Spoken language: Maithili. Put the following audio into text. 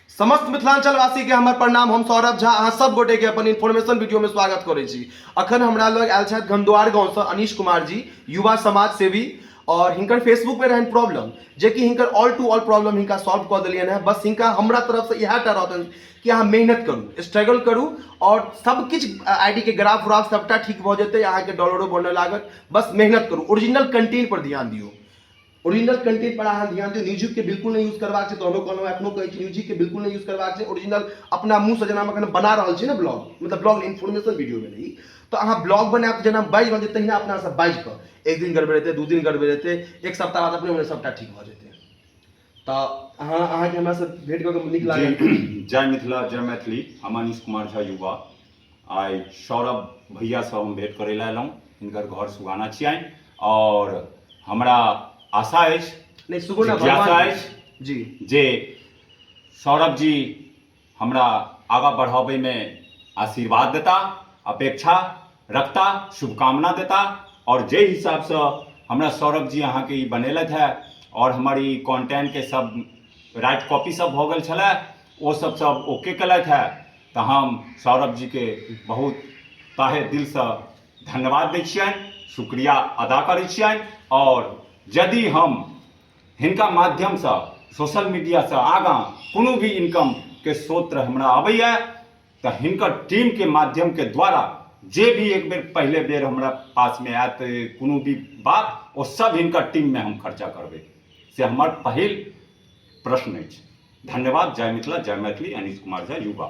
समस्त मिथिलांचल वासी के हमर प्रणाम। हम सौरभ झा अहाँ सब गोटे के अपन इन्फॉर्मेशन वीडियो में स्वागत करै छी। अखन हमरा लग आयल छथि गंधद्वार गांव से अनीश कुमार जी, युवा समाज सेवी, और हिनकर फेसबुक में रहन प्रॉब्लम, जे कि हिनकर ऑल टू ऑल प्रॉब्लम हिनका सॉल्व कऽ देलियनि हेँ। बस हिनका हमरा तरफ से इएह टा रहतनि कि अहाँ मेहनत करू, स्ट्रगल करू और सब किछु I D के ग्राफ उराफ सबटा ठीक भऽ जेतै, अहाँके डॉलरो बनय लागत। बस मेहनत करू, ओरिजिनल कंटेंट पर ध्यान दियौ, ओरिजिनल कंटेंट पर अहाँ ध्यान दियौ। म्यूजिक के बिल्कुल नहि यूज करबाक छै। तहनो कहलहुँ, एखनो कहै छी, म्यूजिक के बिल्कुल नहि यूज करबाक छै। ओरिजिनल अपना मुँहसँ जेना हम एखन बना रहल छी ने ब्लॉग, मतलब ब्लॉग इन्फॉर्मेशन वीडियो भेलै ई, तऽ अहाँ ब्लॉग बनायब तऽ जेना बाजि रहल छी तहिना अपनासँ बाजि कऽ एक दिन गड़बड़ेतै, 2 दिन गड़बड़ेतै, एक सप्ताह बाद अपने मने सबटा ठीक भऽ जेतै। तऽ अहाँके हमरासँ भेंट कऽ कऽ नीक लागल। जय मिथिला, जय मैथिली। हम अनीश कुमार झा युवा, आइ सौरभ भैयासँ हम भेंट करै लए अयलहुँ। हिनकर घर सुगाना छियनि आओर हमरा आशा अछि नहि, सुगौना जिज्ञासा भगवान अछि जी जे सौरभ जी हमरा आगाँ बढ़ाबैमे आशीर्वाद देता, अपेक्षा रखता, शुभकामना देता। आओर जे हिसाबसँ हमरा सौरभ जी अहाँके ई बनेलथि है आओर हमर ई कॉन्टेंटके सब राइट कॉपी सब भऽ गेल छलै, ओ सब सब ओके केलथि है, तऽ हम सौरभ जीके बहुत तहे दिलसँ धन्यवाद दै छियनि, शुक्रिया अदा करै छियनि। आओर यदि हम हिनका माध्यमसँ सोशल मीडियासँ आगाँ कोनो भी इनकमके स्रोत हमरा अबैए तऽ हिनकर टीमके माध्यमके द्वारा जे भी एक बेर पहिले बेर हमरा पासमे आयत कोनो भी बात, ओ सब हिनकर टीममे हम खर्चा करबै, से हमर पहिल प्रश्न अछि। धन्यवाद। जय मिथिला, जय मैथिली। अनीश कुमार झा युवा।